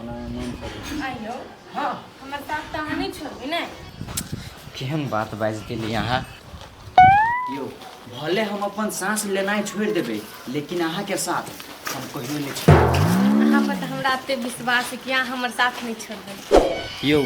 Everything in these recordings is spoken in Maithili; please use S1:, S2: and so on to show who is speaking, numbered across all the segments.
S1: ओना मन करै।
S2: आइयो।
S3: हाँ।
S2: हमर साथ तऽ अहाँ नहि छोड़बै ने?
S3: केहन बात बाजि देली अहाँ यौ। भले हम अपन साँस लेनाइ छोड़ि देबै, लेकिन अहाँके साथ हम कहियो नहि छोड़बै।
S2: अहाँ पर तऽ हमरा एते विश्वास है कि अहाँ हमर साथ नहि छोड़बै।
S3: यौ,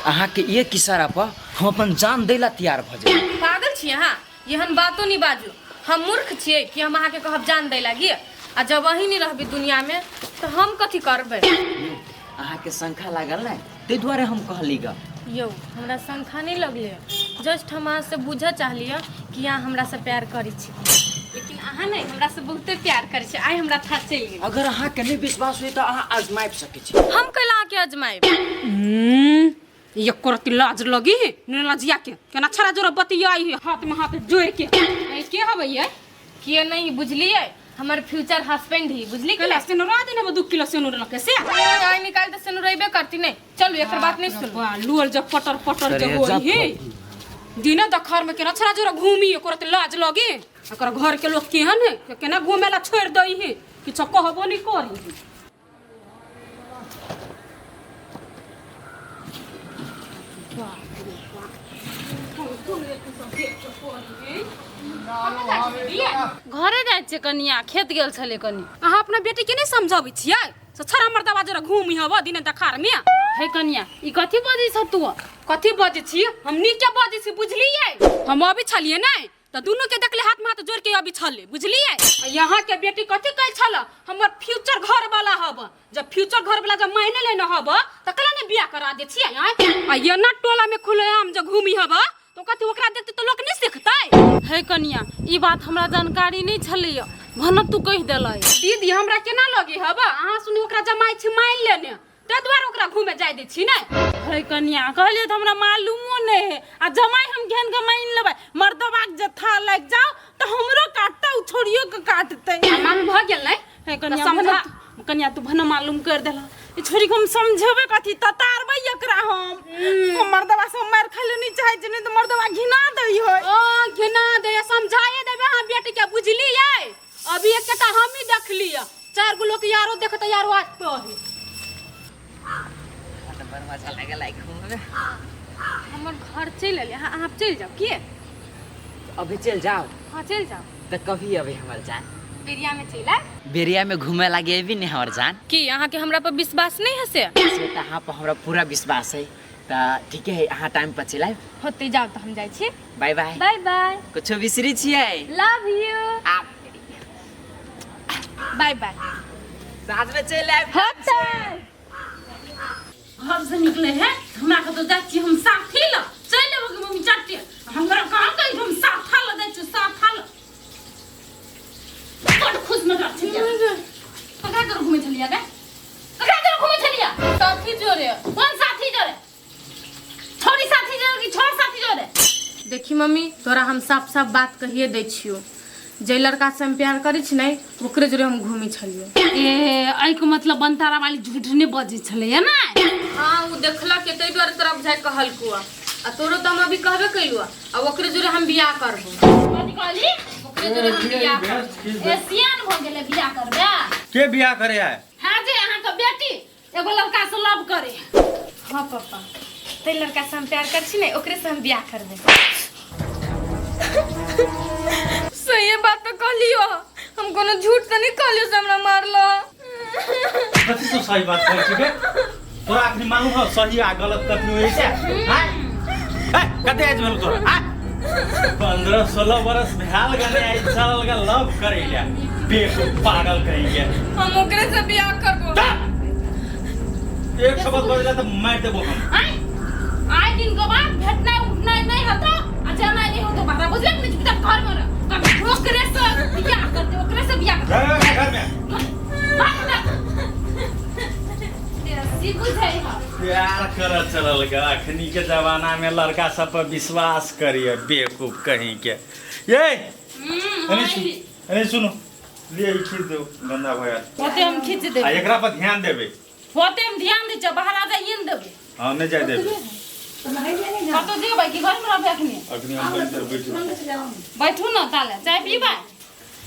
S3: अहाँके एक इशारा पर हम अपन जान दै ला तैयार भऽ जेबै।
S2: पागल छी अहाँ? एहन बातो नहि बाजू। हम मूर्ख छियै कि हम अहाँके कहब जान दै लागी? आ जब अहीं नहि रहबै दुनियामे तऽ हम कथी करबै?
S3: यौ, अहाँके शंखा लागल ने, ताहि दुआरे हम कहली ग।
S2: यौ, हमरा शंखा नहि लगलै, जस्ट हम अहाँसँ बुझऽ चाहलियै कि अहाँ हमरासँ प्यार करै छी, लेकिन अहाँ नहि हमरासँ बहुते प्यार करै छी, आइ हमरा था चलि गेल।
S3: अगर अहाँके नहि विश्वास होय तऽ अहाँ आजमाबि सकै छी।
S2: हम कैला अहाँके आजमायब?
S4: एको रत्ती लाज लगी है लजिया के? केना छड़ा जोरा बतियाई है हाथ में हाथ जोड़ के? ए, के हबै ये?
S2: के नहीं, बुझलियै? हमर फ्यूचर हस्बैंड ही, बुझली?
S4: कैला सेनुरा देने 2 किलो सेनुर लके से।
S2: आइ निकाल तऽ सेनुरेबे करती। नहि चलू, एकर बात नहीं सुनू।
S4: बा लुअल जब पटर पटर
S3: अरे
S4: जब होई
S3: जा।
S4: है दिने दखर में केना छड़ा जोरा घूमी, एको रत्ती लाज लगी? एकर घर के लोग केहन है के केना घूमे ला छोड़ दई है, किछो कहबो नहीं करी।
S5: घरे जाइ छियै कनिया, खेत गेल छलै कनि।
S4: अहाँ अपना बेटी के नहीं समझाबै छियै से छड़ा मर्दबा जरा घूमी हब दिने दखार में?
S5: हे कनिया, ई कथी बजै छ तू?
S4: कथी बजै छी? हम नीके बजै छी, बुझलियै? हम अभी छलियै नहि तऽ दुनू के देखले हाथ में हाथ जोड़ के अभी छले, बुझलियै? आ यहाँ के बेटी कथी कहै छल? हमर फ्यूचर घर वाला हब। जब फ्यूचर घर वाला जब मायने लेने हब तऽ कला ने बियाह करा दे छियै? आँय, आ एना टोला में खुलेआम जब घूमी हब तो कथी ओकरा देखते तऽ लोक नहि सिखतै?
S5: हे कनिया, ई बात हमरा जानकारी नहि छलैया, भने तू कहि देलै।
S4: दीदी, हमरा केना लगे हब? अहाँ सुनी ओकरा जमाइ छी मानि लेने, ताहि दुआरे ओकरा घूमे जाय दै छी ने।
S5: हे कनिया, कहलियै तऽ हमरा मालूमो नहि है। आ जमाइ हम घेन के मानि लेबै, मर्दबाक जे था लागि जाओ तऽ हमरो काटतै, ओ छोड़ियो के काटतै।
S4: आ मालूम भऽ गेल नहि?
S5: हे कनिया,
S4: तऽ समझा।
S5: कनिया, तू भने मालूम कर देला, ई छोरी के हम समझेबै कथी? ततारबै एकरा हम। हम मर्दबा से मारि खाय ले नहि चाहै छी, नहि तऽ मर्दबा घिना दै है।
S4: ओ घिना दे, समझाए देबै अहाँ बेटी के, बुझलियै? अभी एकटा हम ही देखलियै, चारि गो लोक यारो देखते यारो आज कहे।
S3: तऽ बड़ मजा लागल आइ घूममे।
S2: हमर घर चलि एलियै अहाँ, अहाँ चलि जाउ के।
S3: अभी चलि जाउ?
S2: हाँ, चलि जाउ।
S3: तऽ कभी अभी हमर जान?
S2: बेरिया में चलि आयब।
S3: बेरिया में घूमे लागे अभी नहीं हमर जान?
S2: की अहाँके हमरा पर विश्वास नहीं है से?
S3: से तऽ अहाँ पर हमरा पूरा विश्वास है। तऽ ठीके है, अहाँ टाइम पर चलि आयब।
S2: होते, जाउ तऽ हम जाइ छी।
S3: Bye bye.
S2: Bye bye.
S3: कुछो बिसरी छियै?
S2: Love U.
S3: आ
S2: बाय बाय।
S3: साँझ में चलि आयब।
S2: होते।
S5: घर से निकले है, हमरा कतौ जाइ छी हम साथी ल चलि एबो के मम्मी चट्टे हमरा कहाँ कही, हम साथा ल जाइ छी साथा ल। बड़ खुश नजर छलियै। ककरा जोरे घुमै छलियै गे? ककरा जोरे घुमै छलियै?
S2: साथी जोरे।
S5: कोन साथी जोरे? छोरी साथी जोरे कि छोर साथी जोरे?
S2: देखी मम्मी, तोरा हम साफ साफ बात कहिए दै छियो, जे लड़का से हम प्यार करै छी ने, ओकरे जोरे हम घूमै छलियै।
S5: ए, एहिके मतलब बनतारा वाली झूठ नहि बजै छलैया ने?
S2: हाँ, ओ देखलक के ताहि दुआरे तोरा बुझाइ कहलको। आ तोरो तऽ हम अभी कहबे कैलु, आ ओकरे जोरे हम बियाह करबो।
S5: कथी कहली?
S2: ओकरे जोरे हम बियाह करबो।
S5: ए, सियान भऽ गेलै, बियाह करबै?
S1: के बियाह करे है?
S5: हाँ जे, अहाँके बेटी एगो लड़का से लव करे।
S2: हाँ पापा, ताहि लड़का से हम प्यार करै छी ने, ओकरे से हम बियाह करबै। सही बात तऽ कहलियो, हम कोनो झूठ तऽ नहि कहलियो से हमरा मारलो।
S1: कथी तू सही बात कहै छी बे? तोरा अखनी मालूम हो सही आ गलत कथी होइ छै? आँय? ए, कते एज भेल तोरा? आँय? 15-16 बरस भेल गने आई चलल गे लव करै ले, बेवकूफ पागल कहीं के।
S2: हम ओकरे से बियाह करबो।
S1: जा! एक शब्द बजला तऽ मारि देबो हम।
S5: आय आय दिन के बाद भेटनाइ उठनाइ नहि हेतौ आ जानाइ नहि होतो बाहर, बुझले कि नहि? चुपचाप घर में रह। कभी ओकरे से बियाह करते, ओकरे से बियाह करते।
S1: जा, जा, घर में।
S5: भाग जा। बेसी बुझै हौ।
S1: प्यार करऽ चलल गे। अखनी के जमाना में लड़का सब पर विश्वास करिए, बेवकूफ कहीं के। ये अरे सुन, अरे सुनो, लिए ई खींच दो, गंदा भऽ गेल।
S5: होते हम खींच
S1: आ
S5: देबै।
S1: एकरा पर ध्यान देबै।
S5: होते हम ध्यान दै छियै, बाहर आ जाइए ने देबै।
S1: हाँ, नहि जाय देबै।
S5: कतौ जेबै कि घरमे रहबै अखनी?
S1: अखनी हम कनी देर बैठू।
S5: बैठू ने ताले, चाय पीबै?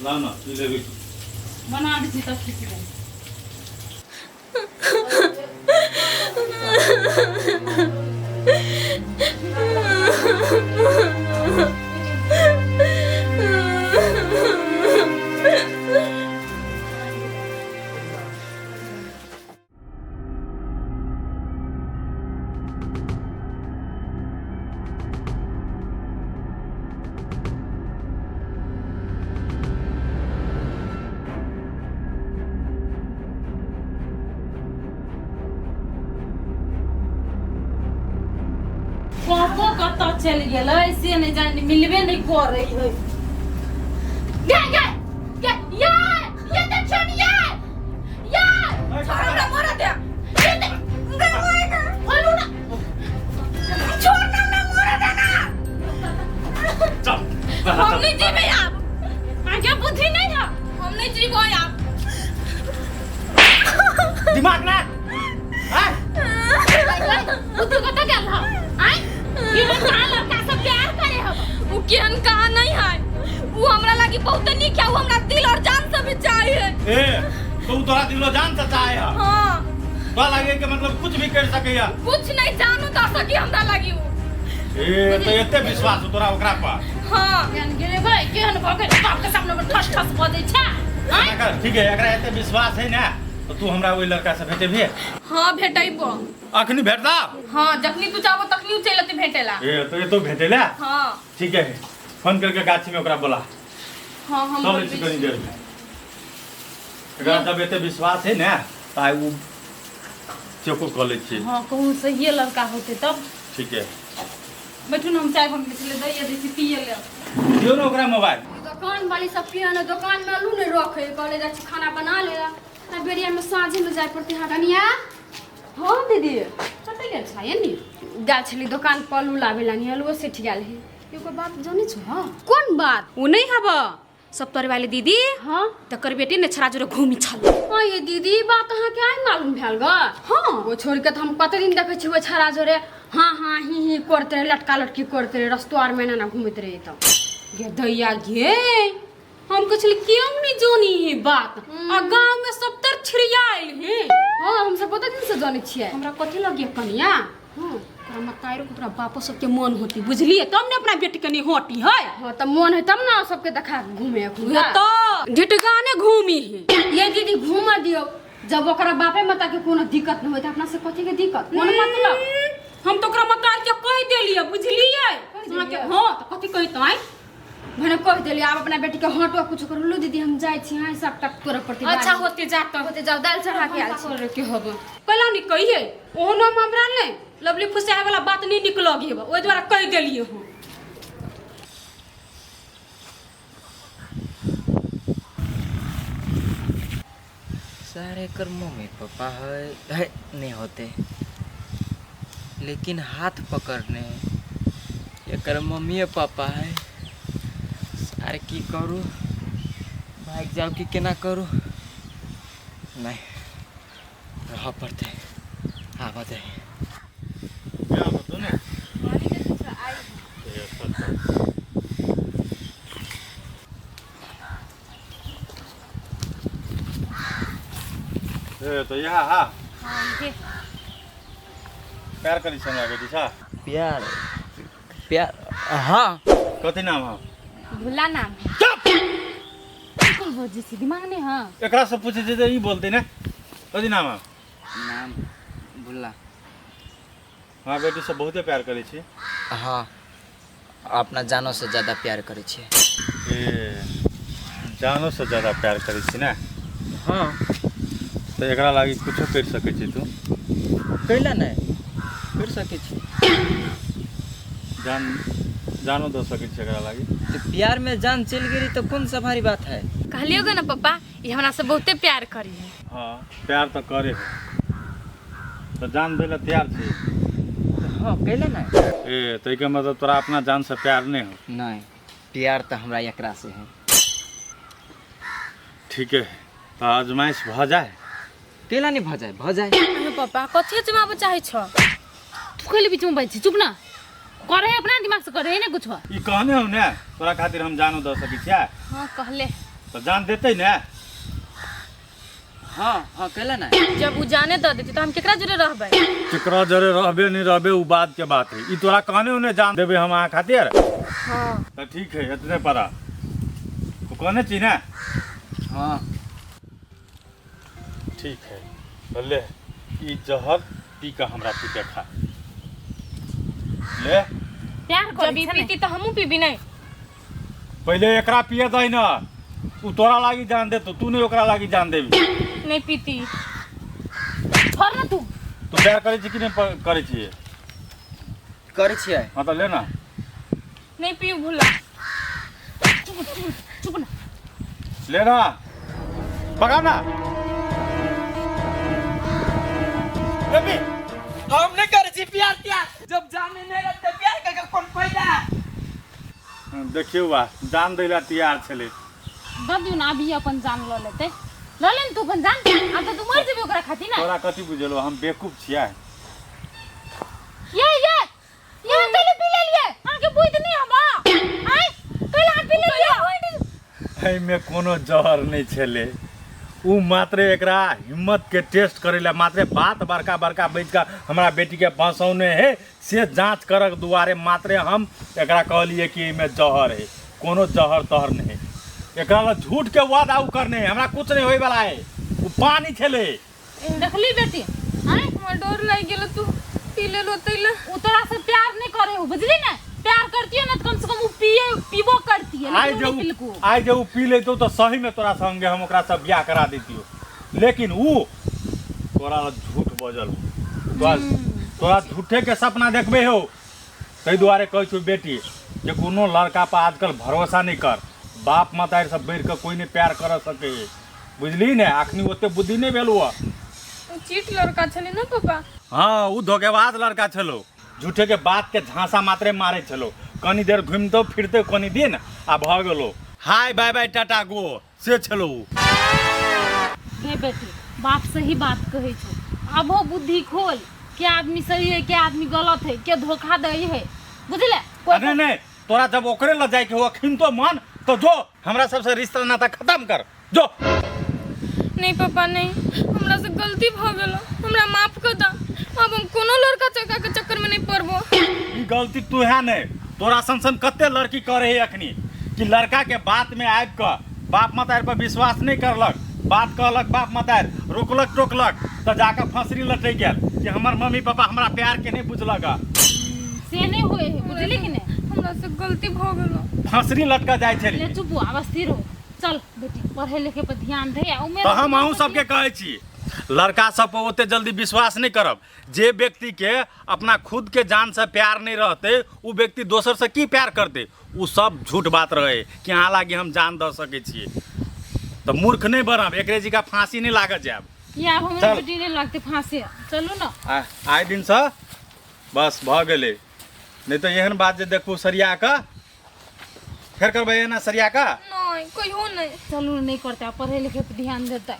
S1: लाउ ने, पी लेबै।
S5: बना दै छी तब खींच देबै। पापो कतऽ चलि गेलै से नहि जानि मिलबे नहि करै है।
S2: गे गे गे ये ये देखियो ने ये ये छोड़ हमरा मर दे ये दे गे गे बोलू ना छोड़ ना हमरा मर दे ना।
S1: चल।
S2: हम नहीं जीवे आप।
S5: आगे बुद्धि नहीं है।
S2: हम नहीं जीवो आप।
S1: दिमाग ना हैं?
S2: बुद्धि कतऽ गेल हौ आइ? केहन कहाँ लड़का सब प्यार करे हब? उ केहन कहाँ नहीं है, उ हमरा लागी बहुत नीक है, उ हमरा दिल और जान से भी चाहिए।
S1: ए तू तोरा दिलो जान से चाहे है?
S2: हाँ।
S1: तोरा लागे के मतलब कुछ भी कर सकैया?
S2: कुछ नहीं जानू दऽ सकी हमरा लागी उ।
S1: ए तो एते विश्वास हो तोरा ओकरा पर?
S2: हाँ।
S5: केहन गेलै गै, केहन भऽ गेल बाप के सामने में ठस ठस बजै छै आँय?
S1: एकर ठीक है, एकरा एते विश्वास है ना तो तू हमरा ओहि लड़का से भेटेबही?
S2: हाँ भेटैबो।
S1: अखनी भेटता?
S2: हाँ जखनी तू चाहबो तखनी उ चलि अतै भेटेला।
S1: ए तो ये तो भेटेला?
S2: हाँ।
S1: ठीक है, फोन करके गाछी में ओकरा बोला।
S2: हाँ हम
S1: चलै
S2: बोलबै
S1: छी कनी
S2: छी।
S1: देर में। एकरा जब एते विश्वास है ना तऽ आइ उ चेको कऽ लै छी।
S5: हाँ कहूँ सहिए लड़का होते तब।
S1: ठीक है।
S5: बैठू ने, हम चाय बनबै छलै, दैए दै छी पिए ले।
S1: दियौ ने ओकरा मोबाइल।
S4: दुकान वाली सब पिया ने दुकान में आलू नहीं रखे, कहले जा छी खाना बना ले आ बेरिया में साँझे में जाय पड़ते। हाँ कनिया। हाँ दीदी।
S5: कतऽ गेल छलै नी?
S4: गेल छली दुकान पर आलू लाबे लानी, आलूओ सठि गेल है।
S5: एगो बात जानै छौ? हाँ।
S4: कोन बात?
S5: ओ नहीं हब सब तोरे वाली दीदी?
S4: हाँ।
S5: तकर बेटी ने छड़ा जोरे घूमी छल।
S4: हाँ ये दीदी ई बात अहाँ के आइ मालूम भेल ग?
S5: हाँ।
S4: ओ छोड़ के तऽ हम कते दिन देखै छी ओ छड़ा जोरे हाँ हाँ ही ही करते रहे, लटका लटकी करते रहे, रस्तो आर में एना एना घूमैत रहे। तऽ
S5: गे दैया गे, हम कहै छली क्यों नहीं जानी ही बात, आ गांव में सब तर छिड़ियाइल है।
S4: हाँ हम सब कते दिन से जानै छियै।
S5: हमरा कथी लगिए कनिया?
S4: हाँ।
S5: तोरा मताइरो के तोरा बापो सबके मन होती बुझलिए, तब ने अपना बेटी के नहीं होती है।
S4: हाँ तब मन है तब ना सबके देखा के घूमे
S5: उहे तो ढिटगाने घूमी है।
S4: ये दीदी घूमा दियो, जब ओकरा बापे माता के कोनो दिक्कत न होय त अपना से कथी के दिक्कत, कोन मतलब?
S5: हम तो ओकरा मतार के कह देलिए बुझलिए।
S4: कहि
S5: अहाँके
S4: देलियै?
S5: हाँ तो कथी कहितै?
S4: भने कह देलिए, आब अपना बेटी के हटो कुछ करू। लू दीदी हम जाइ छी, हाँ सब तक तोरा प्रति
S5: अच्छा होते जात
S4: होते जाओ, दाल चढ़ा के आयल छी।
S5: करे के हब कैला नहीं कहिए, ओहनो हम हमरा नहीं लवली फुसाए वाला बात नहीं निकलगी हब, ओहि द्वारा कह देलिए हम।
S3: सारे एकर मम्मी पापा है, है नहीं होते, लेकिन हाथ पकड़ने एकर मम्मी पापा है। सारे की करू, भाग जाओ कि केना करू? नहीं रह पड़ते, आवा दे।
S1: क्या होतो ने? ए, चल, चल। ए तो यहाँ हाँ।
S2: हाँ ये
S1: प्यार करी हमरा बेटी सा?
S3: प्यार प्यार हाँ।
S1: कथी नाम है?
S2: भुला नाम है।
S1: चुप।
S5: कोन बजै छी दिमाग नहीं? हाँ
S1: एकरा से पूछे जे ई बोलते ने कथी नाम है?
S3: नाम भुल्ला।
S1: हाँ बेटी से बहुते प्यार करै छी?
S3: हाँ अपना जानो से ज्यादा प्यार करै छी।
S1: ए जानो से ज्यादा प्यार करै छी ना?
S3: हाँ।
S1: तो एकरा लागी कुछो कर सकै छी तू?
S3: कैला नहीं कर सकै छी।
S1: जान जानो दऽ सकै छी एकरा लागी?
S3: तो प्यार में जान चल गेली तो कौन सा भारी बात है।
S2: कहलियो गे ना पापा, ये हमरा से बहुते प्यार करी है।
S1: हाँ प्यार तो करे है, तो जान दै ला तैयार छी?
S3: हाँ कैला नहीं।
S1: ए तो एकर मतलब तोरा अपना जान से प्यार नहीं हो?
S3: नहीं प्यार तो हमरा एकरा से है।
S1: ठीक है तो आजमाइश भ जाए?
S3: कैला नहीं भ जाए, भ जाए।
S2: अरे पापा कथी आजमाबऽ चाहै छौ?
S5: तू कैले बीच में बैठ छी, चुप ना करे, अपना दिमाग से करे ने कुछ।
S1: ई कहने हो ने तोरा खातिर हम जानो दऽ सकै छियै?
S2: हाँ कहले।
S1: तो जान देतै ने?
S3: हाँ हाँ कैला नहीं।
S2: जब उ जाने दऽ देतै तऽ हम केकरा जोरे रहबै?
S1: केकरा जरे रहबे नहीं रहबे उ बात के बात है, ई तोरा कहने हो ने जान देबे हम अहाँ खातिर?
S2: हाँ।
S1: तो ठीक है इतने पड़ा तू कहने छी ने?
S3: हाँ
S1: ठीक है ले ई जहर पी के हमरा तू देखा ले।
S5: प्यार
S2: जब ई पीती तऽ हमहूँ पीबी नहीं?
S1: पहले एकरा पिए दही ना, उ तोरा लागी जान दे तो तू नहीं ओकरा लागी जान देबी।
S2: नहीं पीती।
S5: छोड़ ना तू।
S1: तू प्यार करै छी कि नहीं करै छी?
S3: करै छियै।
S1: हाँ तो ले ना।
S2: नहीं पीऊ भोला।
S4: चुप चुप चुप ना।
S1: ले ना, पका ना। बेबी
S3: हम नहीं करै छी प्यार त्यार, जब जाने नहीं रहते प्यार करके कोन फायदा।
S1: देखियौ बा, जान दै ला तैयार छलै।
S4: दऽ दियौ ने, अभी अपन जान लऽ लेतै। लऽ ले ने तू अपन जान, आब तऽ तू मरि जेबी ओकरा खातिर ना।
S1: तोरा कथी बुझेलो, हम बेवकूफ छियै?
S4: ये ये ये हम पहले पी लेलियै, अहाँके बुद्धि नहि हबा। आँय, कैला अहाँ पी लेलियै?
S1: एहिमे कोनो जहर नहि छलै। उ मात्रे एकरा हिम्मत के टेस्ट करे ला मात्रे बात बड़का बड़का बैठ के हमरा बेटी के फंसौने है, से जांच करक दुआरे मात्रे हम एकरा कहलिए कि एहिमे जहर है। कोनो जहर तहर नहीं है। एकरा ला झूठ के वादा उ करने है, हमरा कुछ नहीं होए वाला है। उ पानी छलै।
S4: देखली बेटी? आँय,
S2: हमरा डर लागि गेल, तू पी लेलो तैला।
S4: उ तोरा से प्यार नहीं करे हो, बुझली ने? प्यार करती है ना तो कम से कम उ पिए पीबो करती है,
S1: आइ
S4: लेकिन उ
S1: जे
S4: नहीं पिलको।
S1: आइ जे उ पी लेतो तो सही में तोरा संगे हम ओकरा से बियाह करा देतियो, लेकिन उ तोरा ला झूठ बजल। तोरा तोरा झूठे के सपना देखबे हो। ताहि दुआरे कहै छौ बेटी जे कोनो लड़का पर आजकल भरोसा नहीं कर। बाप मतारि सब बढ़ि कऽ कोई नहीं प्यार कर सके है, बुझली ने? अखनी ओते बुद्धि नहीं भेल हुआ।
S2: उ चीट लड़का छलै ना पापा?
S1: हाँ, उ धोखेबाज लड़का छलो, झूठे के बात के झांसा मात्रे मारे छलो। कनी देर घुमतो फिरते कनी दिन आ भऽ गेलो hi bye bye tata go, से छलो उ।
S4: हे बेटी, बाप सही बात कहै छौ, आबो बुद्धि खोल के आदमी सही है के आदमी गलत है, के धोखा दै है, बुझले?
S1: अरे नहीं, तोरा जब ओकरे ल जाए के हो अखिन तो मन तो जो हमरा सबसे रिश्ता नाता खत्म कर जो।
S2: नहीं पापा नहीं, हमरा से गलती भ गेल, हमरा माफ कर दा। अब हम कोनो लड़का चक्का के चक्कर में नहीं पड़बो।
S1: ई गलती तू है नहीं, तोरा सन सन कते लड़की करे है अखनी कि लड़का के बात में आबि कऽ बाप मतारि पर विश्वास नहीं करलक, बात कहलक बाप मतारि, रोकलक टोकलक तऽ जाकऽ फंसरी लटकि गेल कि हमर मम्मी पापा हमरा प्यार के नहीं बुझलक।
S4: से नहीं होए है, बुझली कि नहीं?
S2: हमरा से गलती भ गेल।
S1: फंसरी लटका जाइ छली।
S4: ले चुप हो, आब स्थिर हो, चल बेटी पढ़े लिखे पर ध्यान दे। आ उमेर
S1: तऽ हम अहूँ सबके कहै छी लड़का सब पर ओते जल्दी विश्वास नहीं करब। जे व्यक्ति के अपना खुद के जान से प्यार नहीं रहते उ व्यक्ति दोसर से की प्यार करते? उ सब झूठ बात रहे कि अहाँ लागी हम जान दऽ सकै छियै। तऽ मूर्ख नहीं बनब, एकरे जी का फांसी नहीं लागत जायब।
S4: ये आब हमर
S1: चल।
S4: बेटी नहीं लगते फांसी, चलू ना।
S1: आइ दिनसँ बस भऽ गेलै, नहीं तऽ एहन बात जे देखू सरिया कऽ फेर करबै एना सरिया कऽ।
S2: नहीं, कहियो नहीं।
S4: चलू नहीं करते, पढ़े लिखे पर ध्यान देते।